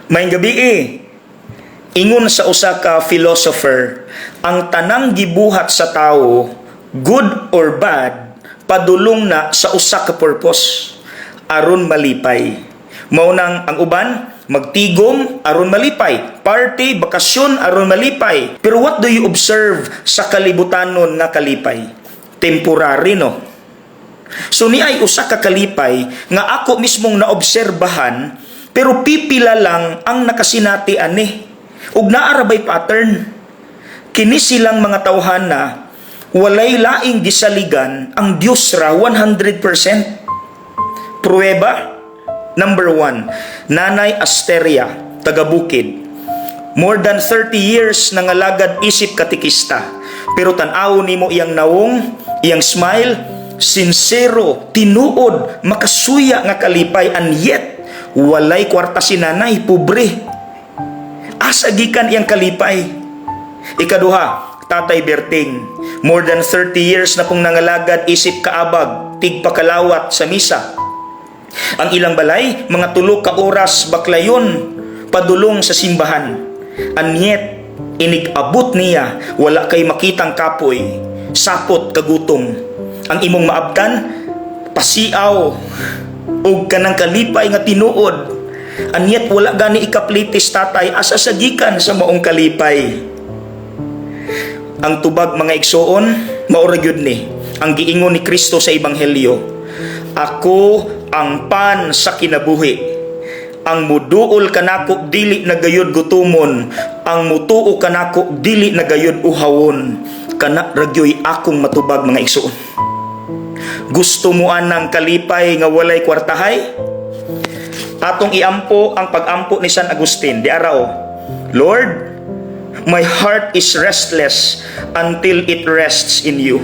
Maayong gabii. Ingon sa usa ka philosopher, ang tanang gibuhat sa tawo, good or bad, padulong na sa usa ka purpose, aron malipay. Mao nang ang uban magtigom aron malipay, party, bakasyon aron malipay. Pero what do you observe sa kalibutanon nga kalipay? Temporary, no? So niay usa ka kalipay nga ako mismong naobserbahan, pero pipila lang ang nakasinati ani. Ug naa ra bay pattern. Kini silang mga tawhana, walay laing gisaligan, ang Dios ra 100%. Pruweba number 1, Nanay Asteria, taga Bukid. More than 30 years nangalagad isip katekista. Pero tan-aw nimo iyang nawong, iyang smile, sincero, tinuod, makasuya nga kalipay, and yet walay kwarta si nanay, pobre. Asa gikan iyang kalipay? Ikaduha, Tatay Berting. More than 30 years na pong nangalagad isip kaabag, tigpakalawat sa misa. Ang ilang balay, mga 3 ka oras baklayon, padulong sa simbahan. And yet, inig-abot niya, wala kay makitang kapoy, sapot kagutom. Ang imong maabtan, pasiaw, ug kanang kalipay nga tinuod. And yet, wala gani ikaplitis, tatay, asa sa gikan sa maong kalipay? Ang tubag, mga igsoon, mao ra gyud ni ang giingon ni Kristo sa Ebanghelyo. "Ako ang pan sa kinabuhi. Ang muduol kanako dili na gayud gutumon, ang mutuo kanako dili na gayud uhawon." Kana ra gyoy akong matubag, mga igsoon. Gusto mo anang kalipay nga walay kwartahay? Atong iampo ang pag-ampo ni San Agustin. Di arao. "Lord, my heart is restless until it rests in you."